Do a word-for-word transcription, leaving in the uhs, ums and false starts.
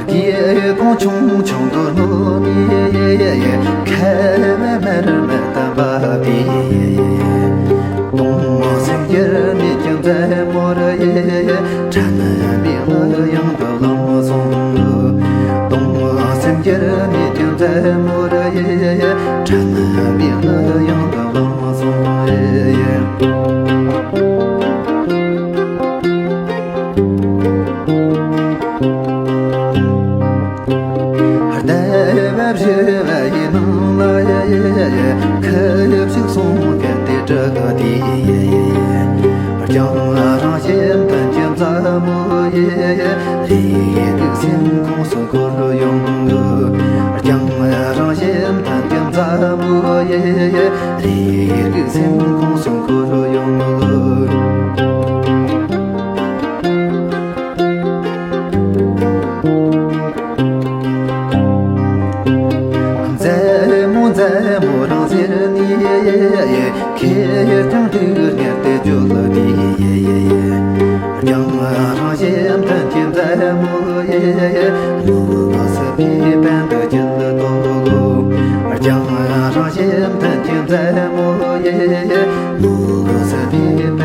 དགེ་སློང་ཆུང་ཆུང་དུ་ནོ་ནི། ཁ་བ་དམར་དམར་དམ་པ་དེ། དུང་སེམས་དཀྱིལ་མེད་ཀྱི་མཛའ་མོར། ཕྲ་མའི་གླུ་དབྱངས་དུ་བླངས་སོང་། དུང་སེམས་དཀྱིལ་མེད་ཀྱི་མཛའ་མོར། ཕྲ་མའི་གླུ་དབྱངས་དུ་བླངས་སོང་། ལྟ་བ་བཞི་བ་ཡི་ནང་ལ་ཡ་ཡ་ཡ་ཡ། ཁ་ཡབ་ཞིག་སོང་གན་དེ་དྲག་དེ་ཡ་ཡ་ཡ། རྒྱང་རིང་ཞིང་མཐུན་གྱི་མཛའ་མོ་ཡ་ཡ་ཡ། རེ་སྒུག་སེམས་ཁོངས་སུ་འཁོར་ཡོང་གི། རྒྱང་རིང་ཞིང་མཐུན་གྱི་མཛའ་མོ་ཡ་ཡ་ཡ། རེ་སྒུག་སེམས་ཁོངས་སུ་འཁོར་ཡོང་གི། མཛའ་མོ་མཛའ་མོ་རང་ཟེར་ནས། ཁེར་རྐྱང་དུས་ཉལ་ཏེ་བརྗོད་ལ་དེ། རྒྱང་རིང་ཞིང་མཐུན་གྱི་མཛའ་མོ་ཡེ། ལུག་སི་པའི་པན་དུ་གྱེན་ལ་ཏོ། རྒྱང་རིང་ཞིང་མཐུན་གྱི་མཛའ་མོ་ཡེ། ལུག་སི་པའི་